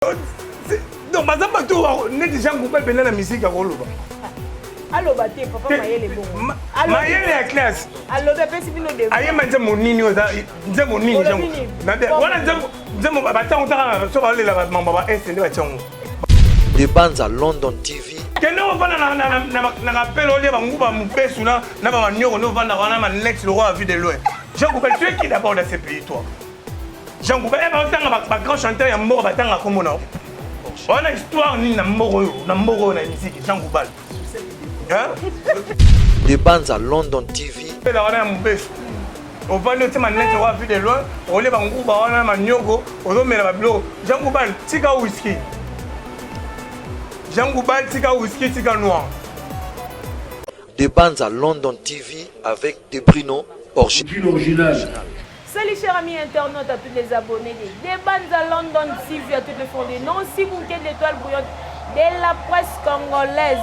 Donc baza bato neti Jean Goubal mpenza na musique akoloba. Aloba te, papa, mayele bongo. Mayele ya classe. Alobi, apesi bino de. Ayemba nzembo nini? Oyo eza nzembo nini? Wana nzembo batango taka so balela mambo ba est nde batiango. De Banza London TV. Kende ovanda na kapele, olia banguba mobesu na bamanioko nde ovandaka wana manex le roi à vue de loin. Jean Goubal, tu es qui d'abord dans ce pays, toi, Jean Goubal? Eh, baotanga bagrand chanteur ya mboka, batanga kombo na wana histoire nini na mboka oyo, na mboka oyo na musique, Jean Goubal? De Banza London TV. Pela wana ya mobesu, ovandi otie manete wa vue de loin, olia banguba wana manioko, ozomela babiloko. Jean Goubal, tika whisky. Jean Goubal, tika whisky, tika noir. De Banza London TV avec Debrino Original. Salut chers amis internautes, à tous les abonnés de Debanza London TV, à toutes les fondées Nancy Bouquet de l'étoile brillante de la presse congolaise.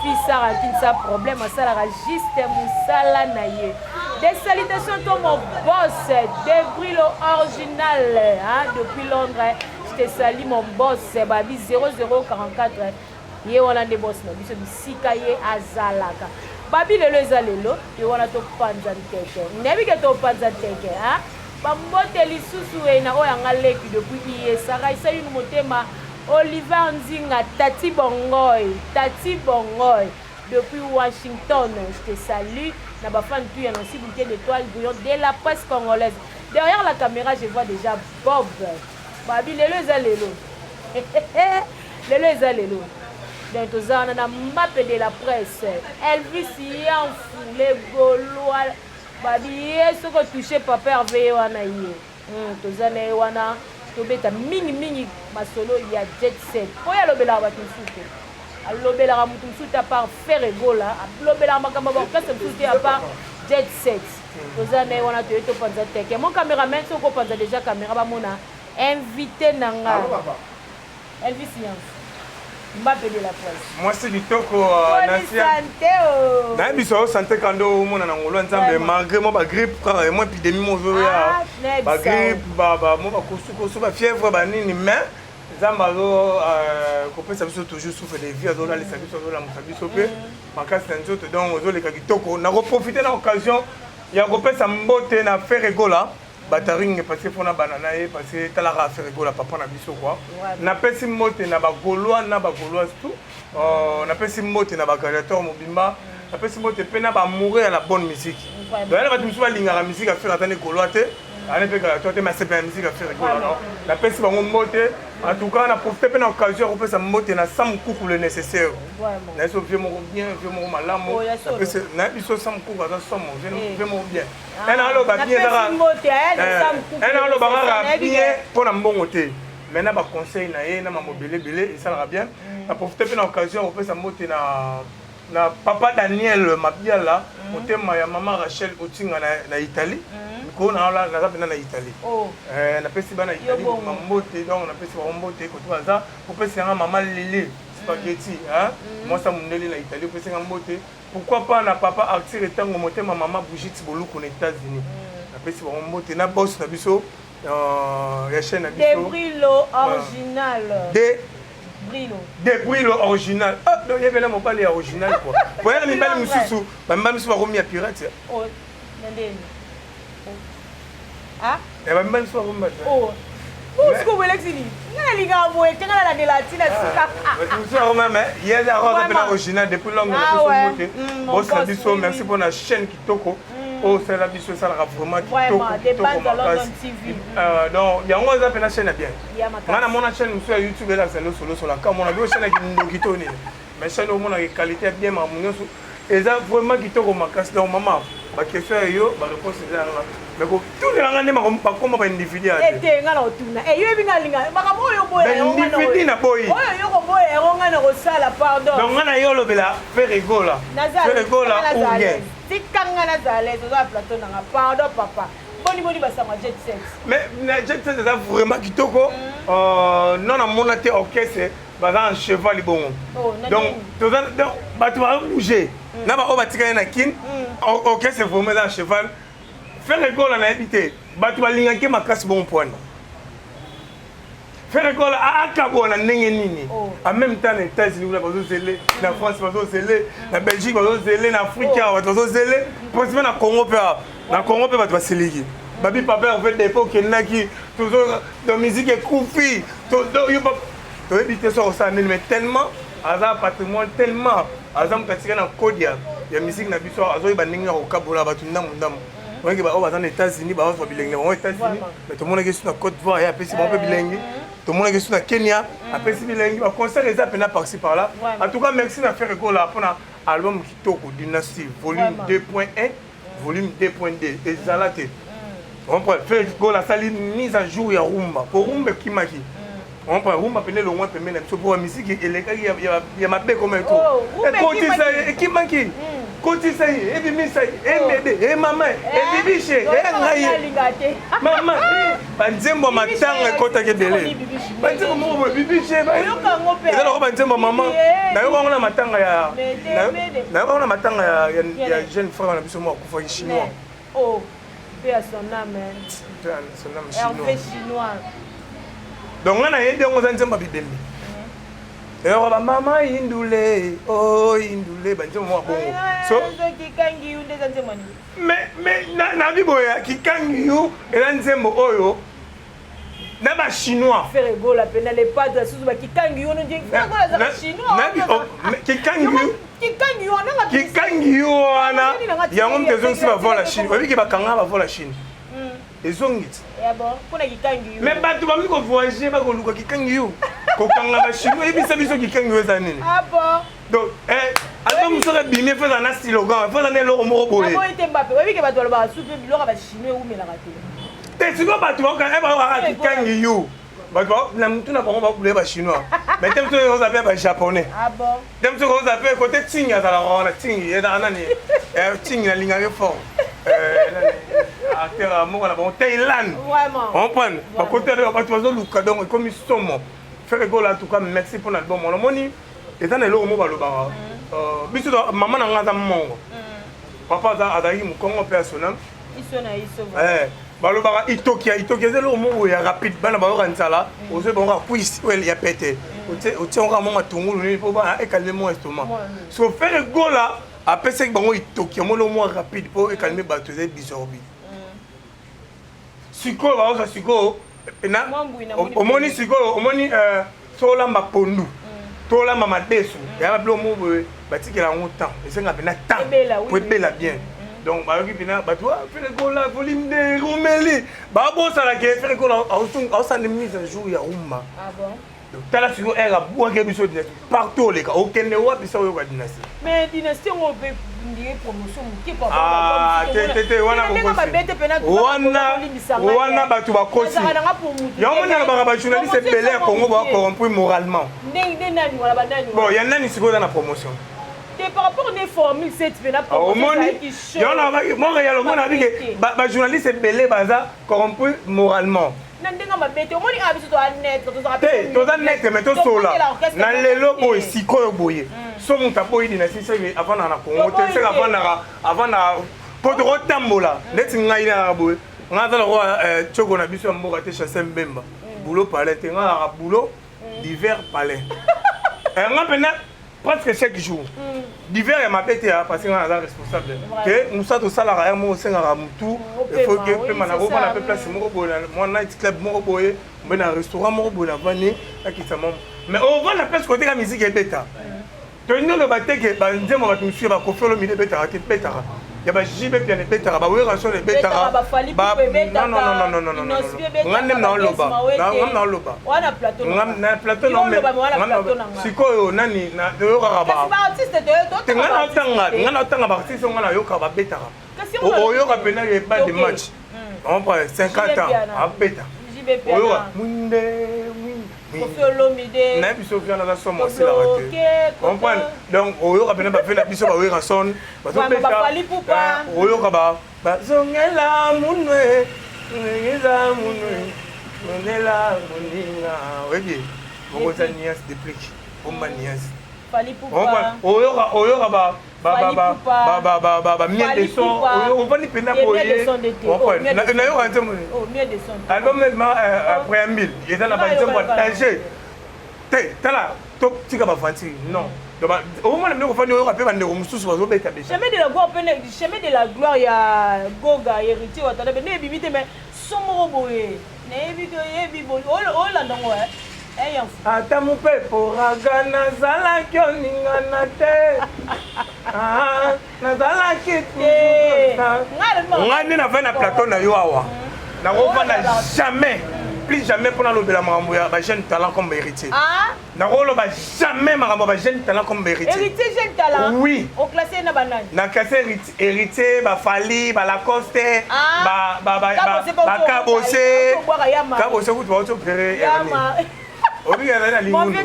Fils Sarah Kinsa problème, ça juste mosala na ye. Des salutations à mon boss, Debrilo original, hein, depuis Londres. Je te salue, mon boss, Babi 0044. Ye wana nde boss na biso bisika ye azalaka. Babi lelo eza lelo, ye wana topanza nteke. Nayebi ke topanza nteke, hein? Bambote lisusu e na oyo yanga leki depuis iyesaka esayunu motema Oliver Nzinga Tati Bongoy, Tati Bongoy depuis Washington, je te salue na bafan tout ya Nancy Bouquet d'étoiles brillantes de la presse congolaise. Derrière la caméra, je vois déjà Bob. Babi lelo eza lelo, lelo eza lelo. Donc toza wana na Mbappe de la presse, Elvis Yanfu le Gaulois. Babi ye soki otouche papa Herve, ye wana ye. Toza na ye wana, tobeta mingimingi masolo ya jet set oyo alobelaka bato mosusu te. Alobelaka moto mosusu te à part Ferre Gola, alobelaka makambo ya baorchestre mosusu te à part jet set. Toza na ye wana, toye topanza teke. Mon cameraman, soki opanza déjà caméra, bamona invité na nga Elvis Yanf Mbappe de la presse. Mwasi kitoko. Nayebi so santé kando omona na ngolo ya Nzambe, malgré mwa bagrippe kaka, mwa épidémie mo ozoya, bagrippe, mwa bakosukosu, bafièvre, banini, mais Nzambe azo kopesa biso toujours souffle de vie, azolalisa biso, azolamusa biso mpe makasi na nzoto. Donc ozoleka kitoko. Nakoprofite na occasion ya kopesa mbote na Ferre Gola Bataring, parce que fona bana na ye, parce que talaka Ferre Gola papa na biso quoi. Napesi mbote na bagaulois na bagauloise tout, napesi mbote na bagladiateur mobimba, napesi mbote mpe na baamoureux ya la bonne musique. Donc yana bato mosusu balingaka musique ya Ferre, ata ne gaulois te, ane mpe gladiateur te, mais asepela musique ya Ferre Gola. Non, napesi bango mbote. En tout cas, na profite mpe na occasion ya kopesa mbote na Sam Kuku le nécessaire. Na biso vieux moko bien, vieux moko malamu. Na biso Sam Kuku aza somo, vieux moko bien. Ena aloba bien kaka, ena aloba kaka bien mpo na mbongo te, mais na baconseil na ye na mambo ebele esalaka bien. Na profite mpe na occasion ya kopesa mbote na papa Daniel Mabiala, motema ya mama Rachel Otinga na Italie. Mikolo naza mpenza na Italie, napesi bana Italie mbote. Donc napesi bango mbote koto baza. Opesi yanga mama Lili Spaghetti, mwasi ya mondeli na Italie, opesi nga mbote. Pourquoi pas na papa Arthur Etango, motema mama Brigitte Boluku na États-Unis, napesi bango mbote. Na boss na biso ya chaîne na biso. Debrilo original. De Brilo. Debrilo original. Ah, donc yebela mobali ya original quoi. Boyaka mibali mosusu, bamibali mosusu bakomi ya pirate. Oh, na ndeni. Ah? Bamibali mosusu bakomi bato. Oh. Sikoyo boelekisi nini? Nga nalingaka boye te, nga nalandela ntina suka. Mosusu akoma, mais ye aza mpe na original depuis longue. Na biso mbote, boss na biso, merci mpona chaîne kitoko oyo osalela biso, esalaka vraiment kitoko, kitoko makasi. Donc yango eza mpena chaîne ya bien. Nga namona chaîne mosusu ya YouTube elakisa losoloso na kamona bio chaîne ya kindoki to nini, mais chaîne omonaka qualité ya bien, makambo nyonso eza vraiment kitoko makasi. Donc mama, baquestion ya yo, baréponse eza yanga, mais kotunelanga nde bakoma baindividu ya te. Nga na kotuna yoyebi nga alinga makambo oyo boyaindividu na boyi. Oyo yo koboya yango, nga na kosala pardon. Donc nga na yo olobela Ferre Gola, Ferre Gola ou rien. Tika nga nazala l'aise, oza na plateau nanga. Pardon papa, boni boni basango jet set? Mais na jet set eza vraiment kitoko. Non, namona te orchestre baza en cheval bongo. Donc toza, bato babouge na baoyo batikali na Kine, orchestre vraiment eza en cheval. Ferre Gola, nayebi te bato balingaki makasi bongo mpwani. Ferre Gola akabwana ndenge nini? En même temps na États-Unis kuna bazozele, na France bazozele, na Belgique bazozele, na Afrique awa bato bazozele, principalement na Congo mpe awa. Na Congo mpe bato basiliki. Babi papa Hervé depuis okendaki tozo donc musique ekufi. Yo toyebi te soki osala nini, mais tellement aza patrimoine, tellement aza moto atika na code ya musique na biso, azoyeba ndenge ya kokabola bato ndambu ndambu. Oyeke baoyo baza na États-Unis bazwa bilengi na bango États-Unis, mais tomonaki su na Côte d'Ivoire ye apesi bango mpe bilengi, tomonaki su na Kenya apesi bilengi, baconcert eza mpena par-ci par-là. En tout cas, merci na Ferre Gola mpona album kitoko, Dynastie volume 2.1, volume 2.2 ezala te. Comprend, Ferre Gola asali mise à jour ya rumba, po rumba ekimaki. Comprend, rumba pene elongwa pembeni na biso mpo bamisiki elekaki ya mabe koma eto ekotisa ye, ekimaki, kotisa ye, ebimisa ye, emebe, emama, ebibishe, engai ye mama, banzembo ya matanga ekotaki ebele, banzembo moko boye, bibishe eza loko banzembo ya mama. Nayoka yango na matanga ya, nayoka yango na matanga ya jeune frère na biso moko akufaki, Chinois. Oh, paix à son âme. Paix à son âme. Hervé Chinois. Donc nga nayebi yango eza nzembo ya bibembe, eyoka bamama indule o indule, banzembo moko bongo. So kikangi yu nde eza nzembo nini? Mais nabi boye, kikangi yu eza nzembo oyo na Bachinois. Ferre Gola mpe na Le Padre susu bakikangi yo nde Ferre Gola azaka Chinois. Kikangi yu. Kikangi yo nanga. Kikangi yo wana, yango moto ezongisi bavol ya Chine. Oyebiki bakanga bavol ya Chine ezongi ti. Mpona kikangi yo. Mais bato bami kovoyage, bakoluka kikangi yo, kokanga Bachinois. Oyebisa biso kikangi yo eza nini? Ah bon. Donc album mosusu ebimi, efo eza na slogan, efo eza na eloko moko boye. Aboyi te Mbappe, oyebi ke bato balobaka su mpe biloko ya Bachinois ewumelaka te. Te, sikoyo bato bakokaka kikangi yo, bato na mutu na bango bakobule Bachinois, mais te mosusu oza mpe Bajaponais. Ah bon. Te mosusu oza mpe kote Tingi azalaka wana. Tingi ezalaka nani? Tingi nalingaki fort, acteur moko na bango Thailand. Comprendre, bakota bato bazoluka, donc ekomi somo. Ferre Gola, en tout cas merci mpona album wana. Omoni, eza na eloko moko balobaka biso. Mama na nga aza Mongo, papa azalaki Mokongo mpe asonam. Iso na iso. Balobaka itokia, itokia eza eloko moko ya rapide. Bana bayoka nzala, ozwi bango kakwisi oyo ya pete, otie yango kaka mwa matungulu nini mpo bana ecalmer mwa estomac. So Ferre Gola apesaki bango itokia, mona mwa rapide mpo ecalmer bato, eza bizorbi. Sikoyo baoza sikoyo omoni, sikoyo omoni so olamba pondu to olamba madesu, ya biloko moko boye batikela yango temps, esenga mpena temps po ebela bien. Donc bayoki mpena bato Ferre Gola volume 2 rumeli, babosalaka Ferre Gola aosala mise à jour ya rumba. Tala sikoyo ere abwaki biso Dynastie partout, oleka okende wapi sa oyoka Dynastie? Mais Dynastie yango mpe ndie promotion moke. Te, te, wana wana bato bakosi yango. Moni alobaka, bajournaliste ebele ya Congo bacorrompu moralement. Bon, ya nani sikoyo eza na promotion? Te, par rapport ne formule 7 mpe na Omoni, yango Montréal, omoni abike bajournaliste ebele baza corrompu moralement. Na ndenge mabe te, omoni kaka biso toza neutre. Te, toza neutre, mais tosola na lelo boye. Sikoyo boye, so moto aboyi Dynastie, seke avandaka na Congo te, seke avandaka, avandaka po tokotambola neti ngai nalaka boye. Ngai aza lokola tioko na biso ya mboka te, Chasse Mbemba, boulot palais te. Ngai alaka boulot d'hiver palais, nga mpena presque chaque jour d'hiver ya mabe te, parce que ngai naza responsable ke mosala tosalaka ya moko osengaka motu efoke pema na kovanda mpe place moko boye, na mwa night club moko boye, mbe na restaurant moko boye, navandi nakisa mamo. Mais ovanda place koteka musique ebeta, tolingi oloba te ke banzembo bato mosusu ya baKoffi Olomide ebetaka te. Ebetaka, ya baJB Mpiana ebetaka, baWerrason ebetaka. Nga nde naoloba, nga naoloba na plateau sikoyo nani toyokaka te. Nga naotanga, nga naotanga baartiste, nga nayokaka babetaka. Oyoka mpena eba de match, on prend 50 ans abeta, oyoka mwinde. Nayebi biso viana aza somo, asilaka te, comprendre. Donc oyoka mpena bafe na biso baWerrason bazobeta, oyoka bazongela munwe eza munwe zongela moninga. Oyebi mokonzi ya niance, déplique bomba niance. Oyoka oyoka ba ba miel de son, ovandi mpenza boye, nayoka nzembo album ma préambule eza na banzembo ya danger te. Tala, totika bavanti non, omona biloko ofandi oyoka mpe bandeko mosusu bazobeta. Chemin de la gloire pene, Chemin de la gloire ya Goga, Héritier Watanabe nde ebimi te, mais son moko boye nayebi ke oyebi, olanda ngo. Ata mopepo raga, nazalaki oningana te, nazalaki ngai nde navai na plateau na yo awa. Nakovanda jamais, plus jamais mpo nalobela makambo ya bajeune talent comme Héritier. Nakoloba jamais makambo ya bajeune talent comme Héritier. Héritier jeune talent? Oui. Oclasse na banani? Na classe Héritier, baFally, baLacoste, baKabose. Kabose kutu bauti opérer hernie, obiki azali na lingundu,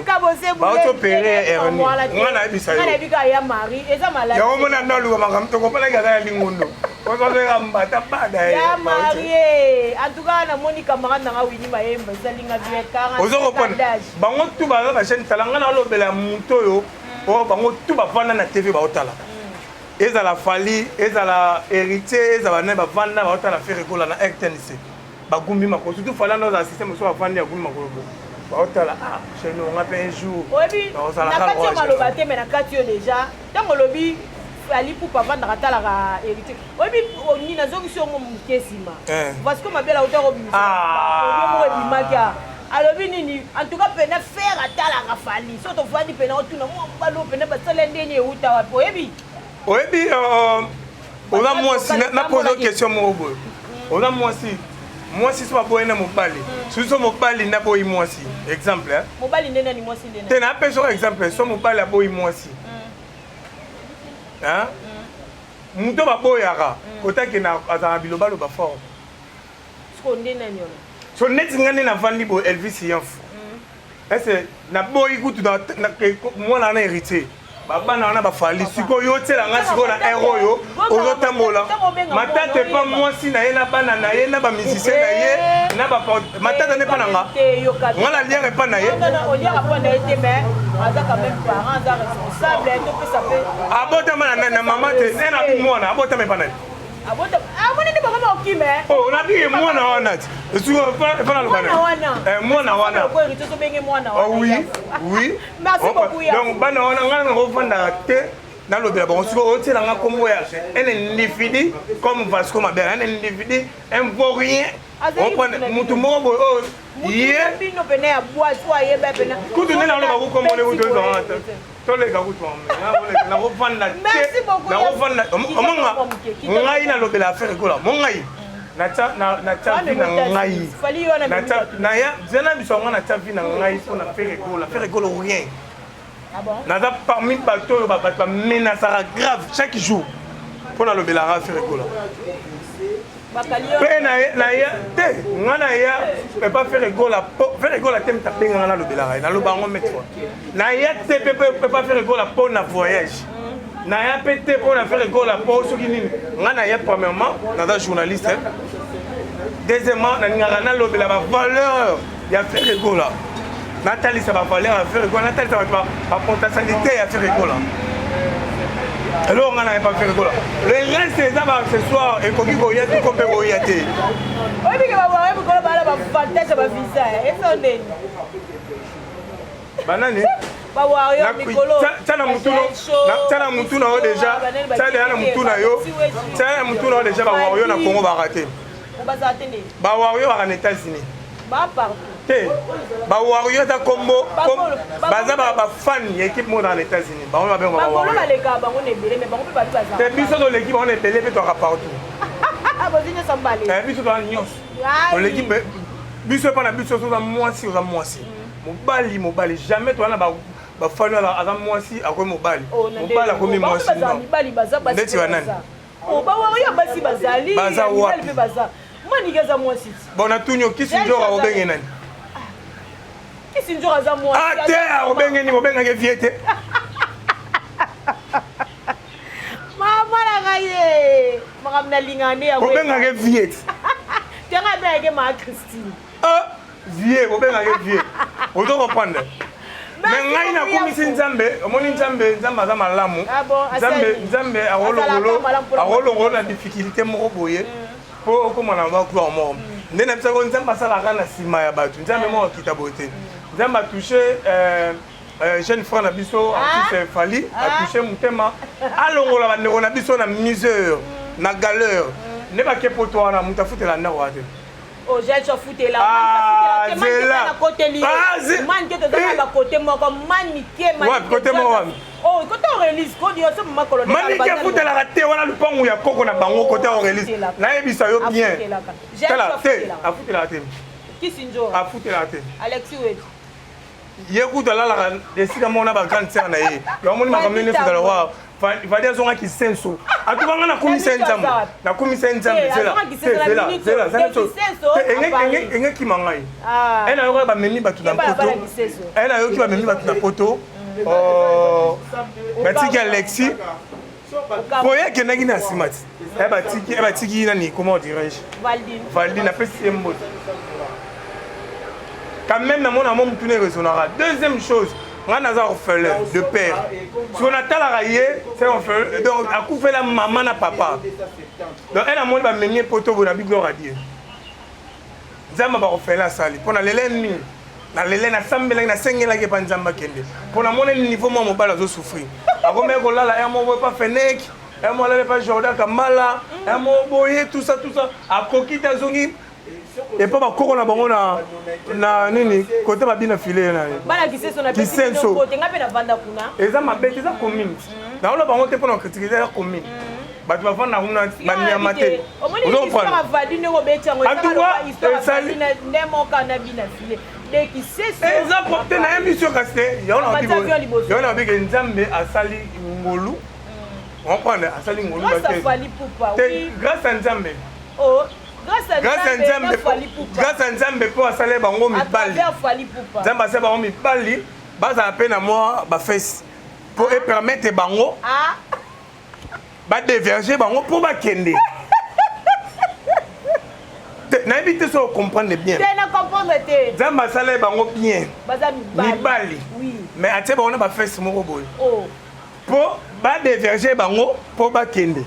bauti opérer hernie. Nga nayebisa yo, yango mona naluka makambo tokopanaki, aza na lingundu, ozozeka mbata bada. Ya Marie, en tout cas namoni camarade nanga Wini Mayemba, esalinga bien. Ozo comprendre, bango tu baza bajeune talent. Nga nalobela moto oyo oyo bango tu bavanda na TV baotala, ezala Fally, ezala Héritier, ezala nani, bavanda baotala Ferre Gola na RTNC, bagumbi makolo. Surtout Fally anda ozala système mosusu, bavandi agumbi makolo, baotala. Ah, chaîne onga mpe un jour. Oyebi, na kati yo maloba te, mais na kati yo déjà ntango olobi Fally Ipupa avandaka atalaka Héritier, oyebi nini? Nazongisi yango moke nsima parce que Mabela auta kobimisa moko ebimaki, alobi nini? En tout cas pena Ferre atalaka Fally. So tovandi pena, otuna mwa mobali oyo pena basala ndeni, euta wapi? Oyebi? Oyebi, oza mwasi, napose question moko boye. Oza mwasi, mwasi so baboyi na mobali, soki so mobali nde aboyi mwasi, exemple. Mobali nde nani? Mwasi nde? Te, napesa oko exemple. So mobali aboyi mwasi, moto baboyaka kotakende azala bilobaloba fort. Nde nani wana? So neti nga nde navandi boye, Elvis Yanf, ese naboyi kutu mwana wana Héritier, babana wana baFally. Sikoyo otiela nga sikoyo na aire oyo ozotambola matata epa mwasi na ye na bana na ye na bamusicien na ye na matata nde epa na nga, nga na liaka epa na ye. Oliaka mpo na ye te, mais aza quand même parent, aza responsable, topesa mpe. Abotama na nani? Na mama te e na bi mwana abotama epa na ye. Amoni nde bakoma okime. Nabiki mwana wana ti epa naloba mwana wana. Tobenge mwana. Oui. Merci beaucoup. Donc bana wana, ngai nakovandaka te nalobela bango. Sikoyo otielanga nkombo ya un individu comme Vasco Mabela, un individu, un vaurien, mutu moko boye oyo ye bino pene ya boite oyo ayeba pene. Kutu nde naloba kukombone kutu ezwanga toleka kutu nakovanda te, nakovanda. Omonga ngai nalobela affaire ekola mo ngai natya vie na ngai naya zela biso yango, natya vie na ngai mpona Ferre Gola. Ferre Gola rien, naza parmi bato oyo bato bamenasaka grave chaque jour mpo nalobelaka Ferre Gola. Mpe naya te, nga naya epa Ferre Gola, Ferre Gola te moto abenganga nalobelaka ye. Naloba yango maintes fois, naya te mpe epa Ferre Gola mpo na voyage, naya mpe te mpo na Ferre Gola mpo soki nini. Nga naya, premièrement naza journaliste, deuxièmement nalingaka nalobela bavaleur ya Ferre Gola, natalisa bavaleur ya Ferre Gola, natalisa bato bapotentialité ya Ferre Gola. Eloko nga nayepa Ferre Gola, le reste eza baaccessoire, ekoki koya tuko mpe koya te. Oyebike baoyebi bala bavantage ya bavisa eso ndeni. Banani? Tia na mutu na yo déjà, tia deya na mutu na yo, tia na mutu na yo déjà. Bawario na Congo baka te, bawario baka na États-Unis te. Bawario eza kombo, baza bafan ya équipe moko na États-Unis, bango babenga bawario te. Biso toleki bango na ebele mpe toaka partout. Biso toza nyonso, toleki biso epa na biso. Oza mwasi, oza mwasi, mobali, mobali, jamais toza na bafani aza mwasi akomi mobali, mobali akomi mwasi. Ndeti banani? Bawario basi bazali. Baza wapi? Mpe baza maniki aza mwasi ti. Bon, natuni yo, kisi nzoka obenge nani? Kisi nzoka aza mwasi. Ah te, obenge nini? Obengaki vie te. Mama na ngai ye, makambo nalingaka nde yango. Obengaki vie te. Tenga abengaki maa Christine. Ah, vie, obengaki vie, ozo comprendre. Mais ngai nakumisi Nzambe, omoni Nzambe, Nzambe aza malamu. Ah bon, Nzambe, asali. Nzambe Azalaka akolongolo, malamu mpona akolongolo na difficulté moko boye mpo okóma na ba gloire moko. Nde na bisako Nzambe asalaka na nsima ya bato. Nzambe moko akita boye te. Nzambe atouche jeune frère na biso artiste Fally, atouche motema, alongola bandeko na biso na misère, na galère. Nde bake poto wana, moto afutela ndako wana te. Oh, j'ai afutela. Ah, zela. Nakoteli. Ah, Manike toza na Eh. bakote moko manike. Wapi, kote moko wapi? Oh, kote Aurélis, kodi yo so mama colonel. Manike afutelaka te, wana lupangu ya koko na bango kote Aurélis. Afutelaka. Nayebisa yo bien. Afutelaka. Tala te, Afutelaka. afutelaka te. Kisinjora. Afutelaka te. Alexis Wetu. Ye kutu alalaka esika moko na bagrande sœur na ye. Yamoni makambo nini efutala wa Fadi azongaki senso. Atubanga nakumisa ye Nzambe. Nakumisa ye Nzambe. Eh, Zela. azongaki Te, senso na zela, minute zela, oyo. zela, Te, kisenso, Te, à Paris. engekima ngai. Ah. E nayoki bamemi bato na Ye bala poto. bala kisenso. E nayoki bamemi bato na poto. Oh, batiki Alexis. Po ye akendaki na nsima ti. E batiki, e batiki nani, comment dirais-je? Valdine. Valdine apesi ye mbote. Quand même namona mo mutuna eraisonnaka. Deuxième chose, ngai naza orphelin de père. Soki natalaka ye, c'est orphelin, donc akufela mama na papa. Donc elle amoni bamemi ye poto boye na bi gloire à Dieu. Nzambe baorphelin asali mpo na lele mingi, na lele nasambelaki, nasengelaki epa Nzambe akende, mpo namoni niveau mwa mobali azosouffrir, akomaki kolala ya moko epa Fenek, ya moko alala epa Jordan Kambala, ya moko boye, tout ça, tout ça, akoki te, azongi epa bakoko na bango na nini, kote babina file na Bana kisenso na pesi Kisenso. bino kote, nga pe na vanda kuna. Eza mabe te, eza commune. Naoloba bango te mpona kocritiquer, eza commune, bato bavanda kuna banyama te. Omoni Ozo histoire comprendre? avadi ndenge obeti yango. En tout cas, histoire esali- nde moko na bina file de kisenso. Eza propre te, nayebi biso kasi te. Yango na Amati avion liboso. Yango na bike Nzambe asali ngolu, comprendre, asali ngolu. Grâce à Bake- Fally Ipupa. Te, Oui. grâce à Nzambe. Oh, grâce à Grâce à Nzambe Nzambe na Fally Ipupa. Grâce à Nzambe mpo asali bango À mibali. travers Fally Ipupa. Nzambe asali bango mibali, bazala mpe na mwa bafesi mpo epermettre bango Ah. badévierge bango mpo bakende Te, nayebi te so comprendre bien. Te, na comprendre te. Nzambe asali bango bien. Baza mibali. Mibali. Oui. Mais atie bango na bafesi moko boye Oh. mpo badévierge bango mpo bakende.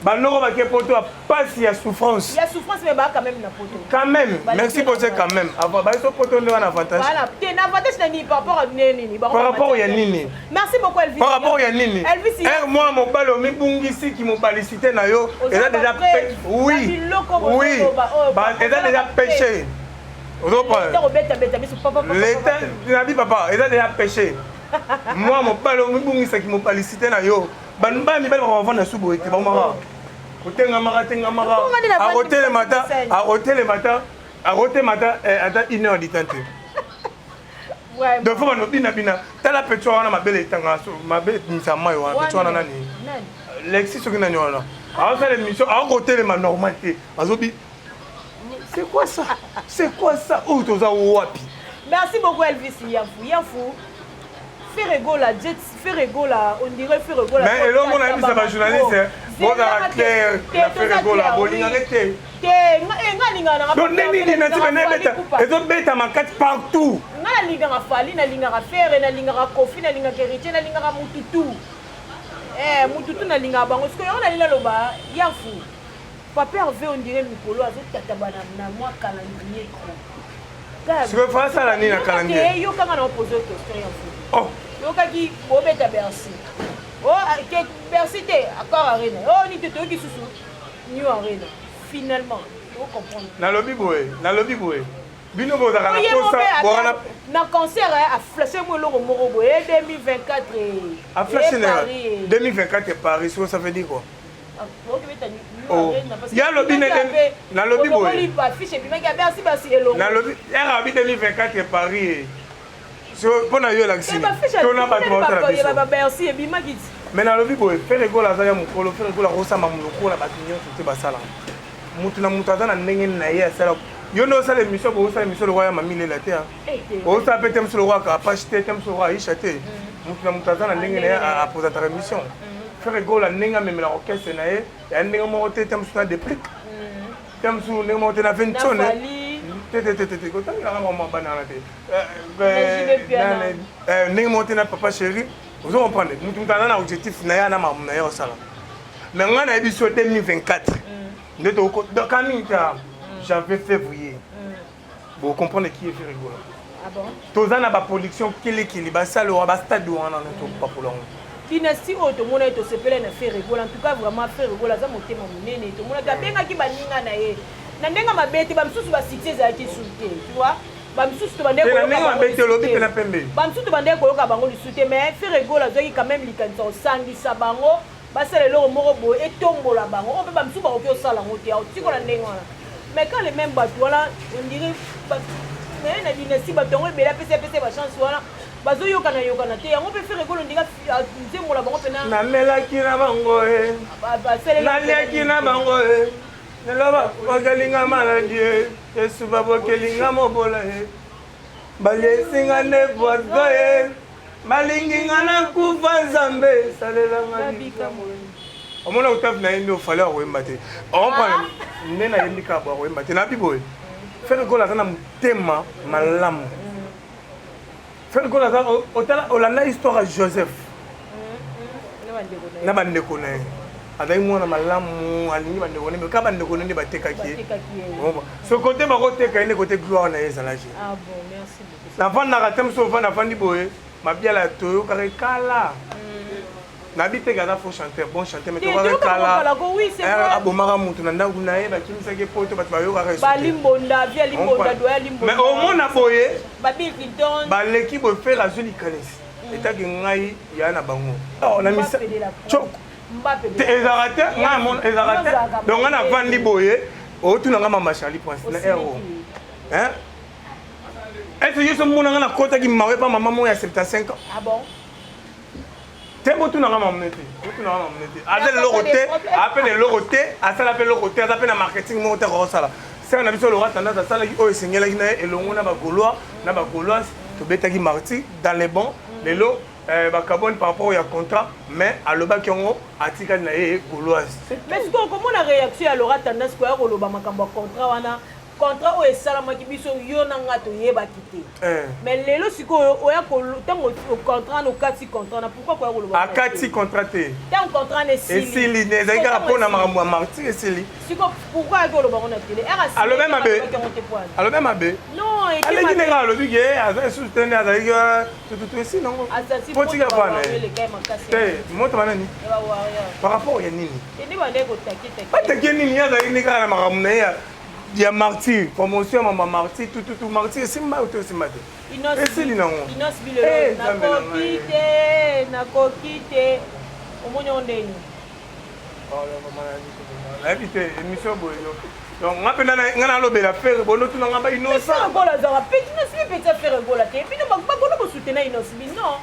Bandoko bake poto ya pasi, ya souffrance. Il y a souffrance, mais bah quand même na poto. Quand même. Baleki Merci pour ce quand même. Avant baso poto nde wana avantage. Voilà, te na avantage na nini par rapport à nini? Par rapport ya nini? Merci beaucoup Elvis. Par rapport ya nini? Elvis. Ere mwana mobali omibungisi kimobalicité na yo Oza eza déjà ba preuve. Oui. Ba biloko Oui. bozoloba, oyo, Eza déjà péché, ozoprendre? Obeta beta biso papa papa. L'état nabi papa, eza déjà péché. Mwa mobali omibungisaki mobalicité na yo, bana mibali bakovanda su boye te, bamaka kotengamaka tengamaka. Bongo nde navandi Akotelema ta scène. akotelema ta akotema ta ata une heure du temps te. Vraiment. Donc fo bano binabina. Tala pecho wana, mabele etanga mabe, ebimisa mai wana, pecho wana nani? Nani? Lexi soki nani wana, aosala émission, akotelema normal te, azobi. C'est quoi ça? C'est quoi ça? Oyo toza wapi? Merci beaucoup Elvis Yafu. Yafu. Ferre Gola, Jet Ferre Gola, on dirait Ferre Gola. Mais elongo nayebisa bajournaliste, bozala clair na Ferre Gola, bolingaka te. Te, nga nalingaka nanga. Donc ndenge nini nati bene ebeta, ezobeta makati partout? Nga nalingaka Fally, nalingaka Ferre, nalingaka Kofi, nalingaka Héritier, nalingaka mututu. Eh, mututu nalingaka bango. Sikoyo yango nalingi naloba, Yafu. Papa Hervé, on dirait mikolo azotataba na mwa calendrier trop. Sikoyo fa asala nini na calendrier? Yo kanga na opose question, Yafu. Oh. Yokaki bobeta Bercy, o ke Bercy te, Accor Arena, o ni te, toyoki susu New Arena. Finalement ocomprendre. Nalobi boye, bino bozalaka na Oye mo posa mpe bozalaka na concert aflashe mo eloko moko boye 2024. Aflashe e na Paris. 2024 Paris, siko ça veut dire quoi? Okobeta New Oh. Arena parce que Ya lobi nalobi boye. Affiche ebimaki ya Bercy, basi elongo. Nalobi ere abi 2024 Paris, so mpo na yo elakisi to na bato baotala biso. Bercy ebimaki ti. Mais nalobi boye, Ferre Gola aza ya mokolo. Ferre Gola akosamba lokola bato nyonso te. Basalaka mutu na mutu aza na ndenge na ye asala. Yo nde osala émission boye, osala émission lokola ya mamilela te, osala mpe te mosu lokola Kapache te, te mosu lokola Aisha te. Mutu na mutu aza na ndenge na ye apresentaka émission. Ferre Gola, ndenge amemelaka orchestre na ye ya ndenge moko te, te mosu na Déplique te, mosu ndenge moko te na Na Ventone. Fally. Te te te te te, kotangelaka bango bana wana te. Ndenge moko te na papa chéri, ozo comprendre, mutu mutu aza na objectif na ye, ana makambo na ye osala. Mais ngai nayebi so 2024 nde toko kami ta janvier, février, bo comprendre qui est Ferre Gola. Ah bon? Toza na baproduction kilikili, basale wa bastade wana no topakola yango. Dynastie oyo tomonaki, tosepelai na Ferre Gola. En tout cas, vraiment, Ferre Gola aza motema monene. Tomonaki abengaki baninga na ye na ndenge mabe te. Bamisusu basuccès ezalaki su te, tu vois, bamisusu tobandaki Te, na ndenge mabe te, olobi mpe na pembe. Bamisusu tobandaki koyoka bango lisusu te, mais Ferre Gola azwaki quand même likanisa kosangisa bango, basala eloko moko boye etombola bango. Oyo mpe bamisusu bakoki osala yango te, aotikola ndenge wana. Mais quand le même bato wana, on dirait naye na dynastie, bato yango ebele apesa apesa bachance wana, bazoyokana yokana te. Yango mpe Ferre Gola ondika nzembola bango mpena. Namelaki na bango e, naliaki na bango e, lelo babokelinga maladi e, esu babokelinga mobola e, baliesinga nde poison e, balingi nga nakufa. Nzambe esalelanga likambo. Omona octave na ye nde ofale akoyemba te, ocomprendre nde nayembi kaka bo akoyemba te. Nabi boye, Ferre Gola aza na motema malamu. Ferre Gola aza, otala, olanda histoire ya Joseph na bandeko na ye. Azali mwana malamu, alingi bandeko na ye, kaka bandeko na ye nde batekaki ye. So kote bakoteka ye nde kote gloire na ye ezalaki. Navandaka te, mosu ovanda, avandi boye, mabiala toyokaka ekala. Nabi teke aza faux chanteur, bon chanteur, mais tokaka ekala, abomaka mutu na ndako na ye, bakimisaki poto, bato bayokaka. Mais omona boye baleki boye, Ferre azwi likanisi etaki ngai ya na bango te, ezalaka te, ngai ezalaka te. Donc ngai navandi boye, otuna nga mama Charlie Prince na ero, est-ce yo so mona nga nakotaki mawe pa mama moko ya 75 ans? Ah bon? Te, botunanga mamune te, botunanga mamune te. Aza eloko te, ape na eloko te, asala mpe eloko te, aza mpe na marketing moko te akokosala. Sere na biso Laurent Tendance asalaki oyo esengelaki na ye elongo na bagaulois na bagauloise, tobetaki marti dans les bons. Lelo bakaboni par rapport ya contrat, mais alobaki yango, atikali na ye gauloise. Mais sikoyo komona réaction ya Laurent Tendance koya koloba makambo ya contrat wana, contrat oyo esalamaki, biso yo na nga toyebaki te. Mais lelo sikoyo oya, ntango contrat wana, okati contrat wana, pourquoi koya koloba? Akati contrat te. Ntango contrat wana esili. Esili, ezali kaka mpona makambo ya martyr, esili. Siko pourquoi ayaki koloba ngo na télé? Alobi mabe, alobi mabe. Non. Aleki ndenge alobi ke aza lisusu te, nde azalaki tututu, esi nango po tika pana te. Moto banani par rapport ya nini bateke nini? Ye azalaki nde kaka na makambo na ye ya martyr, promotion ya mama martyr, tututu martyr, esimba to esimba te, esili nango. Nakoki te, nakoki te. Omoni yango ndeni? Nayebi te, émission boye yo, donc nga mpe nga nalobela Ferre, bono tuna nga ba innocent. Gola azalaka pe Innoss'B petit Ferre Gola te. Bino bakono bosoutenir Innoss'B, non?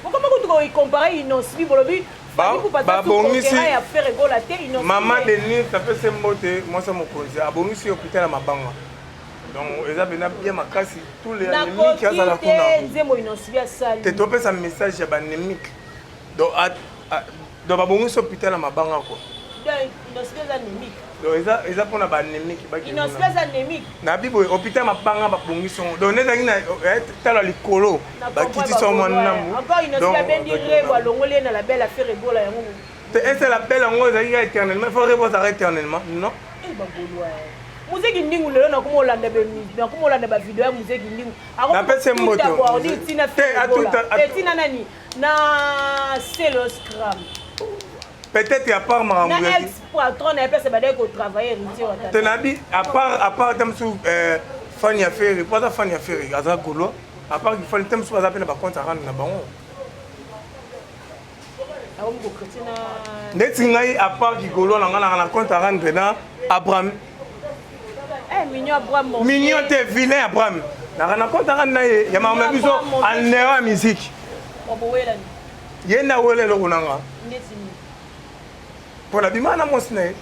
Bokoma kutu kocompare Innoss'B, bolobi babongisi ya Ferre Gola te. Mama Denise, apesi mbote, mwasi ya mokonzi, abongisi hôpital ya mabanga, donc eza mpena bien makasi. Tous les anémique azala kuna. Nzembo Innoss'B asali. Te, topesa message ya banémique. Donc donc babongisi hôpital ya mabanga quoi. Innoss'B eza anémique? Donc eza mpona banémique. Innoss'B eza anémique? Nabi boye, hôpital mabanga babongisi yango, donc nezalaki na tala likolo, bakitisi yango mwa ndambu. Encore Innoss'B abendi Rebo, alongoli ye na label ya Ferre Gola yango. Te, ese label yango ezalaki kaka éternellement? Faut Rebo azalaka éternellement? Non. Bagolwa Muzeki Ndingu, lelo nakoma olanda, nakoma olanda bavideo ya Muzeki Ndingu. Napesi mboto. Tina tina nani na Selo Scram. Peut-être à part makambo na ex patron na ye mpese badaki kotravailler, héritier. Te, nabi à part te mosusu fan ya Ferre, po aza fan ya Ferre, aza gaulois. À part fan te mosusu aza mpe na bacompte à rendre na bango. Ndeti ngai, à part kigaulois na ngai, nanga na compte à rendre na Abraham. Mignon te, vilain Abraham, naka na compte à rendre na ye ya makambo na biso en dehors ya musique. Ye nde awela eloko na nga mpo na bima na mwasi na ye.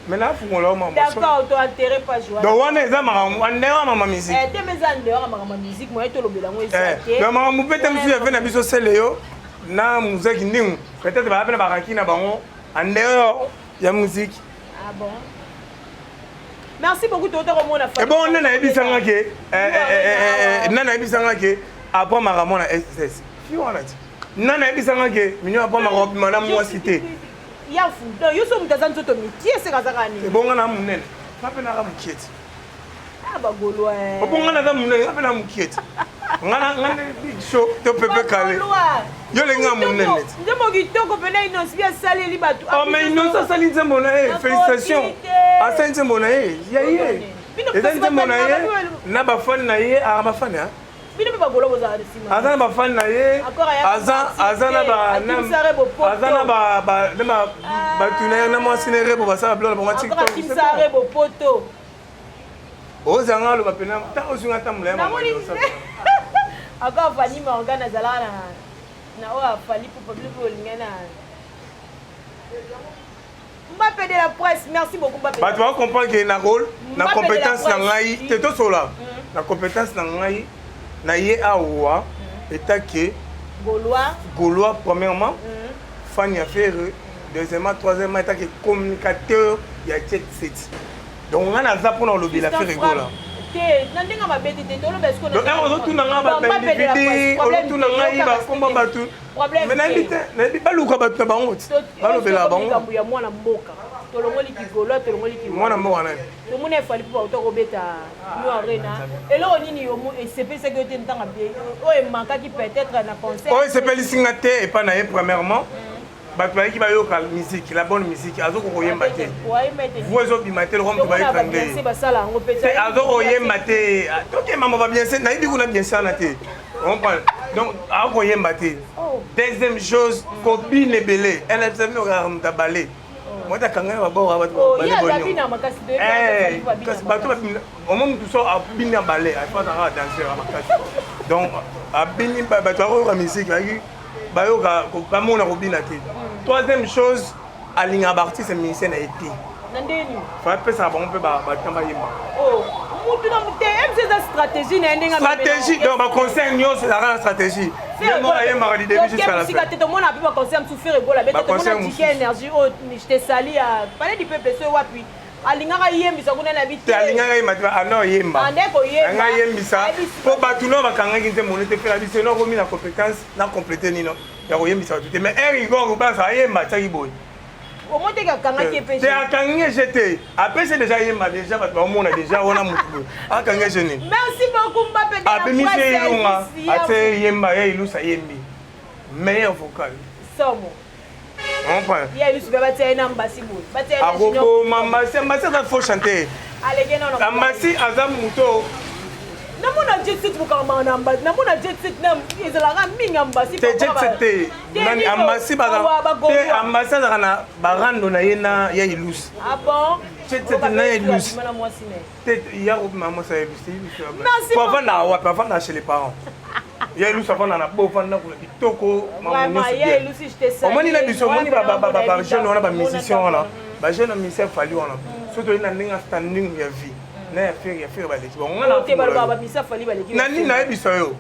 Mais nafungola o mama. D'accord, to enterré pas joie. Donc wana eza makambo ndenge ya mama musique. Eh te, mais eza ndenge ya makambo ya musique, moye tolobela yango eza te. Donc makambo mpe te mosusu ya na biso sele yo na Muzaki Ndingu, peut-être baya mpe na baraki na bango en dehors. Ya musique. Ah bon? Merci beaucoup, tota komona. E bon, nani ayebisanga ke nani ayebisanga ke après makambo na SS fi wana ti nani ayebisanga ke mino après makambo bima na mwasi te? Ya fu, donc yo so moto aza nzoto mikie, eseka azaka nini? Ebonga na monene, nga mpe naka mokie ti. Ah, bagolwa. Obonga naza monene, nga mpe na mokie ti. Nga nde big show to pepe kale, yo olingi nga monene ti. Nzembo kitoko mpena, Innoss'B asaleli bato. Oh, mais Innoss'B asali nzembo na ye, félicitation, asali nzembo na ye, ya ye eza nzembo na ye na bafani na ye, aka bafani. Bino mpe bagolo bozala nsima. Aza na bafani na ye, aza na aza na bato na ye na mwasi na rebo, basala biloko na bango. TikTok rebo poto. Ozanga aloba pena ntango ozinga tambola ya. Namoni encore Fani Morgan azalaka na oyo afali pupa bino mpe olingai na Mbappe de la presse. Merci beaucoup, Mbappe. Bato bacomprendre ke na rôle na compétence na ngai te, tosola na compétence na ngai na ye awa etake. Gaulois. Gaulois premièrement, fan ya Ferre deuxièmement, troisièmement etake communicateur ya Jet Set. Donc ngai naza mpona kolobela Ferre Gola. Te, na ndenge mabe te, te toloba. Donc ozotuna ngai baindividu, ozotuna ngai bakomba bato, mais nayebi te, nayebi baluka bato na bango ti balobela bango. Likambo ya mwana mboka, tolongoli kigolo, tolongoli. Mwana mboka nani? Tomoni efali mpo bauta kobeta New Arena. Eloko nini esepesaki yo te ntanga oyo emakaki peut-être na concert? Oyo esepelisi nga te epai na ye, premièrement, bato bayaki bayoka musique, la bonne musique. Azokoka koyemba te, voix ezobima te lokwa moto bayeka nde. Basala yango mpe. Te, azokoyemba te. Tokemama babiense, nayebi kuna biense wana te, comprendre? Donc akoyemba te. Deuxième chose, kobina ebele nfc moto abale moto akanga na babord, bato bato omo mutu so abini ya bale, afazaka danser ya makasi. Donc abini, bato akoyoka musique, bayaki bayoka, bamona kobina te. Troisième chose, alingaka baartiste musicien na ye te. Na ndeni? Fa apesaka bango mpe batemps bayemba. Mutu na te, mc eza stratégie na ye ndenge. Stratégie, donc baconcert nyonso ezalaka na stratégie, ye moko ayembaka du début jusqu'à la fin. Te, tomona mpe baconcert mosusu Ferre Gola beta, tomona Tike Énergie oyo te sali ya Palais du Peuple, so wapi alingaka yembisa kuna na bi. Te, alingaka yemba te, ana oyemba. Ande koyemba. Anga yembisa mpo bato no bakangaki nzembo te. Ferre biso no akomi na compétence na complété nino ya koyembisa bato te, mais air Igor Obasa ayemba, atiaki boye. Omoi teke akangaki epe. Te, akangi ege te, apesi déjà yemba déjà, bato baomona déjà wana motu boye akangi ege nini? Merci beaucoup, Mbappe. Abimisi elonga, atie yemba ya Ilusa, yembi meilleur vocal. Somo. Comprend? Ya Ilusu mpe batia ye na mbasi boye, batia ye na. Akokoma mbasi, mbasi aza faux chanteur. Aleke nono. Mbasi aza moto. Namona Jet Set bokangama na mbasi, namona Jet Set na ezalaka mingi ya mbasi. Te, Jet Set te. Nani ambasi baza te, ambasi azalaka na barando na ye na ya Ilusi. Ah bon? Jet Set na ya Ilusi te, ya kobima mwasi ya Ilusi po avanda wapi? Avanda chez les parents ya Ilusi, avanda na bo ovanda kuna kitoko. Omoni na biso, omoni bajeune wana, bamusicien wana, bajeune musicien Fally wana, so toyei na ndenge ya standing ya vie na ya Ferre, ya Ferre baleki bango. Nga nani nayebisa yo?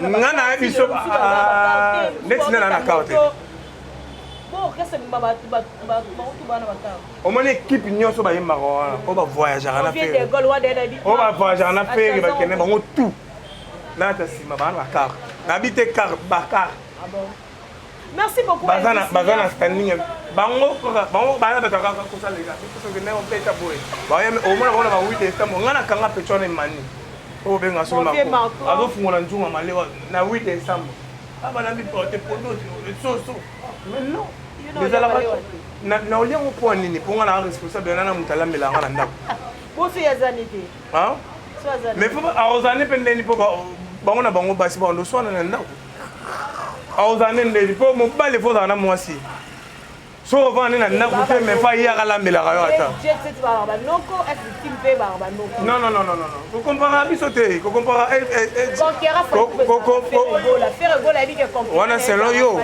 Nga nayebi so neti nde na carte. Orchestre bana bakar. Omoni équipe nyonso bayembaka wana oyo bavoyageaka na Ferre, oyo bavoyageaka na Ferre, bakende bango tout nata nsima baa na bacar, nabi te car, bacar. Merci beaucoup. Baza na standing bango kaka, bango baya bato kaka kosalela soki ndenge obeta boye, omona bango na ba 8 décembre. Ngai nakanga pecho wana emani oyo obenga soki azofungola nzunga malewa na 8 décembre, abanambi porte podo soso. Mais non, ezalaka na oliango mpo nini? Mpo nga na responsable na moto alambelanga na ndako. Boso yazani te. Mais fo akozala mpe ndeni mpo bango na bango basi bando swana na ndako, akozala nde ndeni mpo mobali fo ozala na mwasi soki ovanda nde na ndako te, mais fa ye akalambelaka yo ata. Non, non, non, non, non, kokompara biso te, kokompara wana selon yo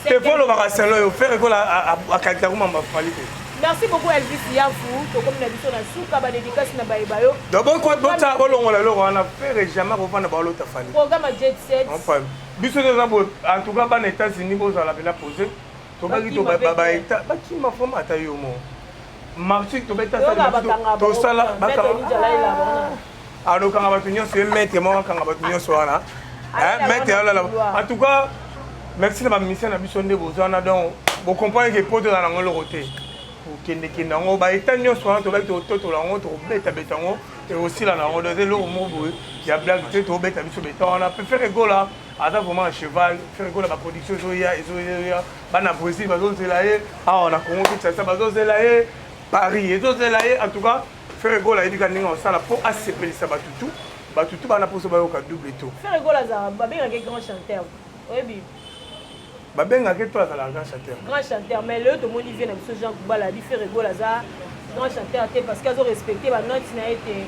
te, fo olobaka selon yo. Ferre Gola akalitaka mamba Fally te. Merci beaucoup, Elvis Yafu. Tokomi na biso na suka, badédicace na bayeba yo. Donc bota bolongola eloko wana, Ferre jamais kovanda balota Fally. Programme Jet Set. Biso toza boye, en tout cas bana États-Unis bozala mpena posé. Tobaki to baeta bakima vraiment ata yo mo. Martyr tobeta tosala alokanga bato nyonso ye maître moko akanga bato nyonso wana maître alala. En tout cas, merci na bamusicien na biso nde boza wana. Donc bocomprendre ke po tozala nango eloko te, kokendekende yango baeta nyonso wana, tobaki tototola yango, tokobetabeta yango, ekosila na yango. Donc eza eloko moko boye ya blague te, tobeta biso beta wana. Mpe Ferre Gola aza vraiment un cheval. Ferre Gola, baproduction ezoya, ezoya. Bana Brésil bazozela ye awa na Congo Kinshasa, bazozela ye Paris, ezozela ye. En tout cas, Ferre Gola ayebi ka ndenge akosala mpo asepelisa bato tu, bato tu bana mposo bayoka double to. Ferre Gola azala, babengaka grand chanteur, oyebi? Babengaka to azalaka grand chanteur. Grand chanteur, mais lelo tomoni vie na biso Jean Kubala abi Ferre Gola aza grand chanteur te parce que azo respecte banote na ye te.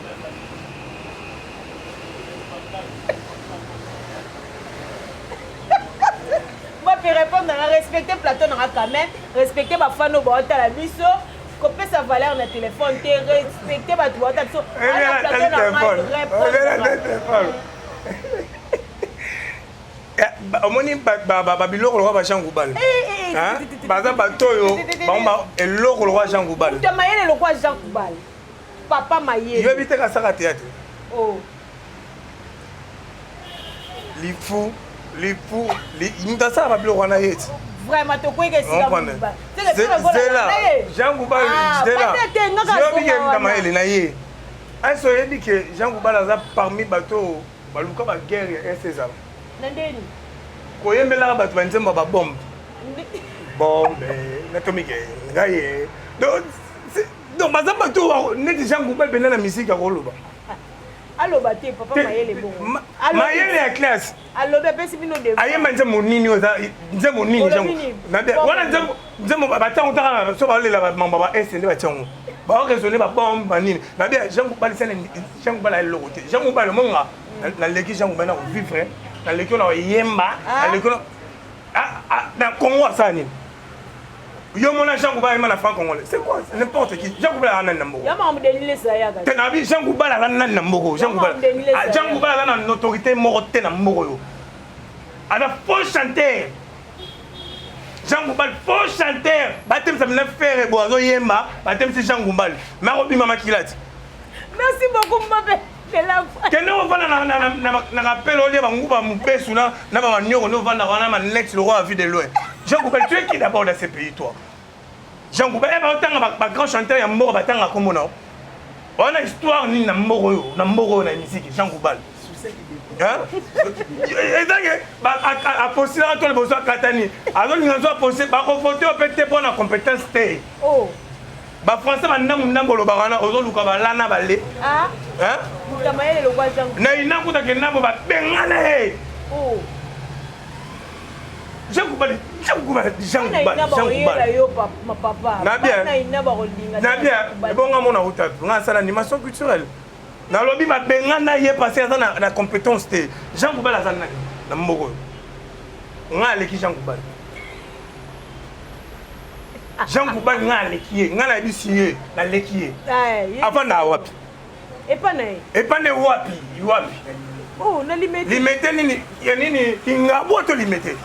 Mpe répondre nanga, respecte plateau nanga quand même, respecte bafano baotala biso, kopesa valeur na téléphone te, respecte bato baotala biso ana plateau na ngai, répondre. Omoni babiloko lokwa ba Jean Goubal, baza bato oyo bango eloko lokwa Jean Goubal. Moto mayele lokwa Jean Goubal, papa mayele. Yoyebi te kasaka théâtre. Oh. Lifu lifu, moto asala babiloko wana ye ti. Vraiment, tokweyika esika. Zela, Jean Goubal, zela, yoyebi ke moto mayele na ye ese. Oyebi ke Jean Goubal aza parmi bato oyo baluka baguerre ya ese ezala. Na ndeni? Koyembelaka bato banzembo ya babombe, bombe natomike ngai ye. Donc baza bato neti Jean Goubal mpenza na misiki akoloba. Aloba te, papa mayele bongo. Mayele ya classe. Alobi, apesi bino. Ayemba nzembo nini? Oyo eza nzembo nini wana? Nzembo batiango taka so baolela mambo ba ese nde batiango, baoraisonne babombe banini. Nabia Jean Goubal sene, Jean Goubal eloko te. Jean Goubal monga, naleki Jean Goubal na kovivre, naleki oyo na koyemba, naleki oyo na Congo. Asala nini? Yo mona Jean Goubal ayemba na franc congolais, c'est quoi? N'importe qui. Jean Goubal aza nani na mboko? Te, nabi Jean Goubal aza nani na mboko? Jean Goubal, Jean Goubal aza na notoriété moko te na mboko oyo. Aza faux chanteur, Jean Goubal, faux chanteur. Batemisa mina Ferre bo azoyemba, batemisi Jean Goubal mais akobima makila ti. Merci beaucoup, Mbappe. Kende ovanda na kapele, olia banguba mobesu na bamanioko nde ovandaka wana manex le roi à vue de loin. Jean Goubal, tu es qui d'abord dans ce pays, toi, Jean Goubal? Eh, baotanga bagrand chanteur ya mboka, batanga kombo na wana histoire nini na mboka oyo, na mboka oyo na musique? Jean Goubal ezange apostilaka to liboso akatani, azolinga nzo aposte, bakovote yo mpe te mpo na compétence te. Bafrançais bandambu ndambu olobaka wana, ozoluka balana bale na ina kutake ndambo babengana ye. Jean Goubal, Jean Goubal, Jean Goubal, Jean Goubal. Na bien, na bien. Ebonga mona uta, nga asala animation culturelle. Nalobi babengana ye parce aza na compétence te. Jean Goubal aza nani na mboka oyo? Nga aleki Jean Goubal. Jean Goubal, nga aleki ye, nga nayebisi ye, naleki ye. Avanda wapi? Epa na ye. Epa nde wapi? Wapi? Oh, na Limete. Limete nini? Ya nini? Ingabwa to Limete?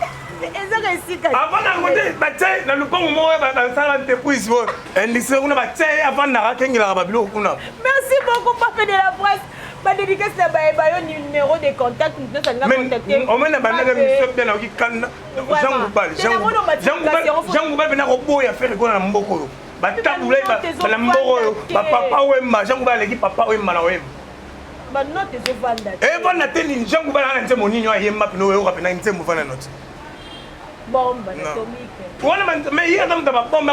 Ezaka esika. Avanda yango te, batie na lupango moko basala entreprise oyo industrie kuna, batie ye avandaka, akengelaka babiloko kuna. Merci beaucoup, Pape de la presse. Badédicace na bayeba yo, numéro de contact, moto nyonso alinga contacter. Omena bandaka miso mpe nayoki kanda. Jean Goubal, Jean Goubal mpena koboya Ferre Gola na mboka oyo, batabula na mboka oyo, bapapa Wemba. Jean Goubal aleki papa Wemba na Wemba. Banote ezovanda. Evanda te nini? Jean Goubal ana nzembo nini oyo ayemba mpena oyoka mpena nzembo vanda note? Bombe atomique. Wana mais ye aza moto ya babombe,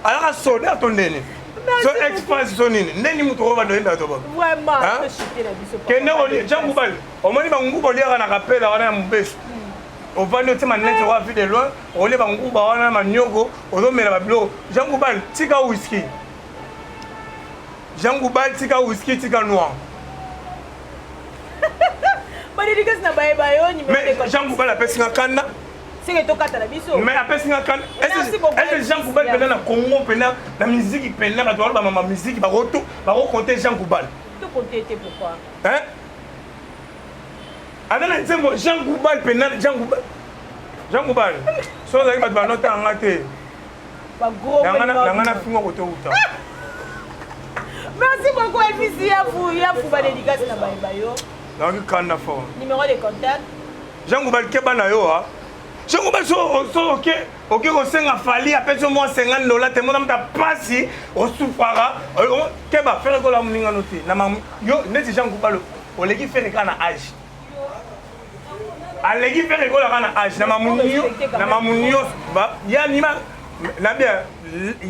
alaka soda to ndeni so express so nini ndeni moto oyo bando oyembaka to bombe. Kende olie, Jean Goubal. Omoni banguba oliaka na kapela wana ya mobesu, ovandi otie manete oyo vue de loin, olie banguba wana manioko, ozomela babiloko. Jean Goubal, tika whisky. Jean Goubal, tika whisky, tika noir. Badédicace na bayeba yo. Mais Jean Goubal apesi nga kanda. Seke tokata na biso. Mais apesi nga kanda. Est Jean Goubal mpena na Congo, mpena na musique, mpena bato baloba mama musique, bakokonte Jean Goubal. Tokonte te, pourquoi? Aza na nzembo Jean Goubal mpena, Jean Goubal. Jean Goubal, soki ozalaki bato banotanga nga te. Nanga na fingo kote uta. Merci beaucoup Elvis Yafu, Yafu ba dédicace na baye bayo. Nayoki kanda fort. Numéro de contact. Jean Goubal keba na yo ah. Jean Goubal so so oke oke kosenga Fally apesi yo mwa 50 dollars te mona muta pasi osufraka keba Ferre Gola moninga no te na yo neti Jean Goubal oleki Ferre kaka na age. Aleki Ferre Gola kaka na age na mamu na mamu nyonso ya nima na bien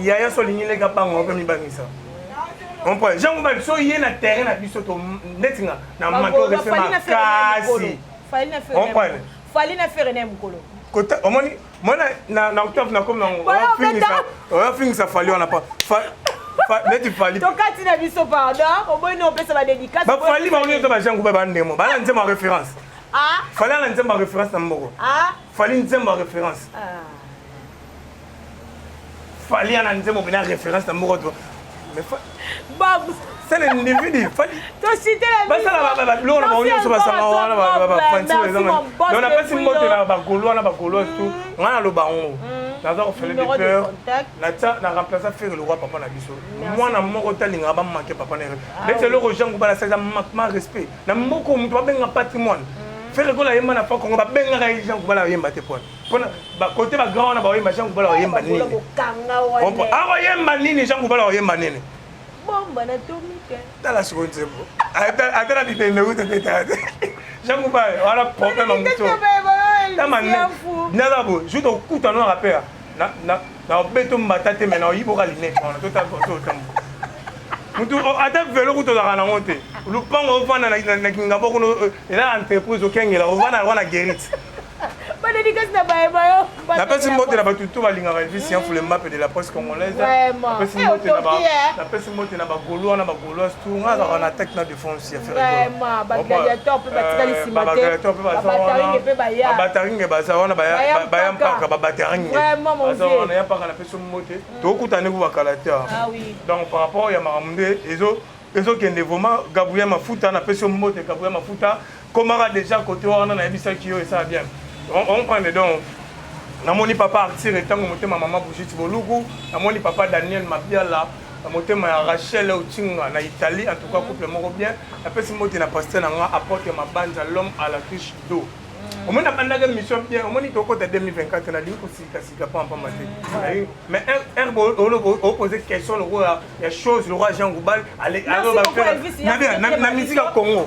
yaya so olingi leka bango ope mibangisa. Comprends? Jean Goubal so ye na terrain na biso to neti nga na manque respect makasi. Comprends? Fally na Ferre na mukolo. Kota omoni mona na na octave na komi nango oya fingisa Fally wana pa neti Fally. Tokati na biso pardon, oboyi na opesa ba dédicace. Ba Fally ba onyo to ba Jean Goubal ba ndemo, ba na nzembo ya référence. Ah. Fally na nzembo ya référence na mboko. Ah. Fally nzembo ya référence. Ah. Fally na nzembo bina référence na mboko to. Mais Babu. C'est l'individu. Fally. Tositela biso. Basala ba biloko na bango nyonso basanga wana ba fanti ezanga. Donc napesi mbote na ba Gaulois na ba Gaulois tout. Nga naloba yango. Naza kofele de peur. Natia na remplacer Ferre le roi papa na biso. Mwana moko talingaka ba manquer papa na ye. Neti eloko Jean Goubal asala manquement respect. Na moko moto babenga patrimoine. Ferre Gola ayemba na Franc Congo babengaka ye Jean Goubal ayemba te pona. Pona ba côté ba grand wana baoyemba Jean Goubal ayemba nini? Akoyemba nini Jean Goubal akoyemba nini? Bomba na tomike. Tala sikoyo nzembo. Ata na bibembe kuta te tala te. Jean Goubal wana problème ya moto. Tama naza bo jour tokuta no rapper na na na obeto mbata te mais na oyiboka lunette wana to ta to tambo. Mutu ata velo kuta ozalaka nango te. Lupango ovanda na Kingabwa kuna eza entreprise okengela ovanda wana guérite. Badédicace na baye bayo. Napesi mbote na bato tout balingaka Elvis Yanfule Mbappe de la presse congolaise. Napesi mbote na bagaulois na bagauloise tout. Nga azalaka na attaque na défense ya Ferre Gola. Vraiment, ba gladiateur pe batikali sima te. Ba gladiateur pe baza wana. Ba bataringe baza wana baya mpaka ba bataringe. Vraiment mon vieux. Baza wana ya mpaka napesi mbote. Tokutani ku bakala te. Donc par rapport ya makambo nde ezo ezokende vraiment Gabriel Mafuta napesi yo mbote Gabriel Mafuta komaka déjà côté wana nayebisaki yo esala bien. On prend donc namoni papa Arthur etango motema mama Brigitte Boluku, namoni papa Daniel Mabiala motema ya Rachel Otinga na Italie, en tout cas couple moko bien. Napesi mbote na pasteur na nga apôtre Mabanza l'homme à la cruche d'eau. Omoni nabandaka mission bien, omoni tokota 2024 nalingi kosikasika pamba pamba te. Mais un opose question lokola ya chose lokola Jean Goubal na musique ya Congo.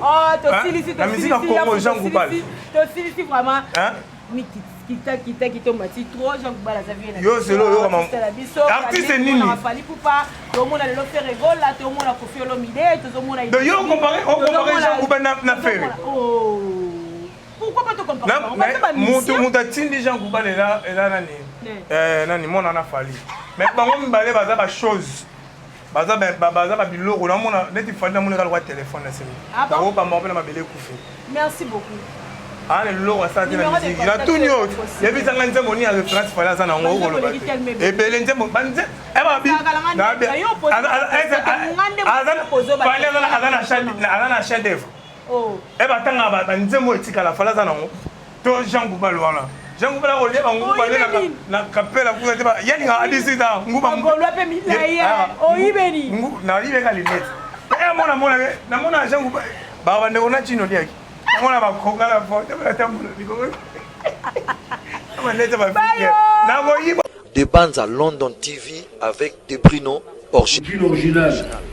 Na musique ya Congo Jean Goubal. Tosilisi vraiment. Kita kita kita mati trop Jean Goubal aza vie na yo zelo yo kama artiste nini Fally Ipupa tomona lelo Ferre Gola tomona Koffi Olomide tozomona donc yo comparer on comparer Jean Goubal na Ferre. Oh pourquoi pas to comparer mutu mutu atindi Jean Goubal ela nani nani mona na Fally mais bango mibale baza ba chose baza baza ba biloko na mona neti Fally na mona kaka téléphone na semi bango bamba pe na mabele kufi. Merci beaucoup. Ah, le asala te na musique na tuni oyo yebisanga nzembo nini ya référence Fally aza nango okoloba te ebele nzembo Fally aza na chef d'œuvre e batanga banzembo etikala Fally aza nango to Jean Goubal wana Jean Goubal akolia banguba nde na kapela kuna te yalingaka adisita nguba nayibeka lunette mona mona namona Jean Goubal bandeko na chino liaki namona bakonga na foto batambola likolo nakoyiba De Banza London TV avec Debrino original.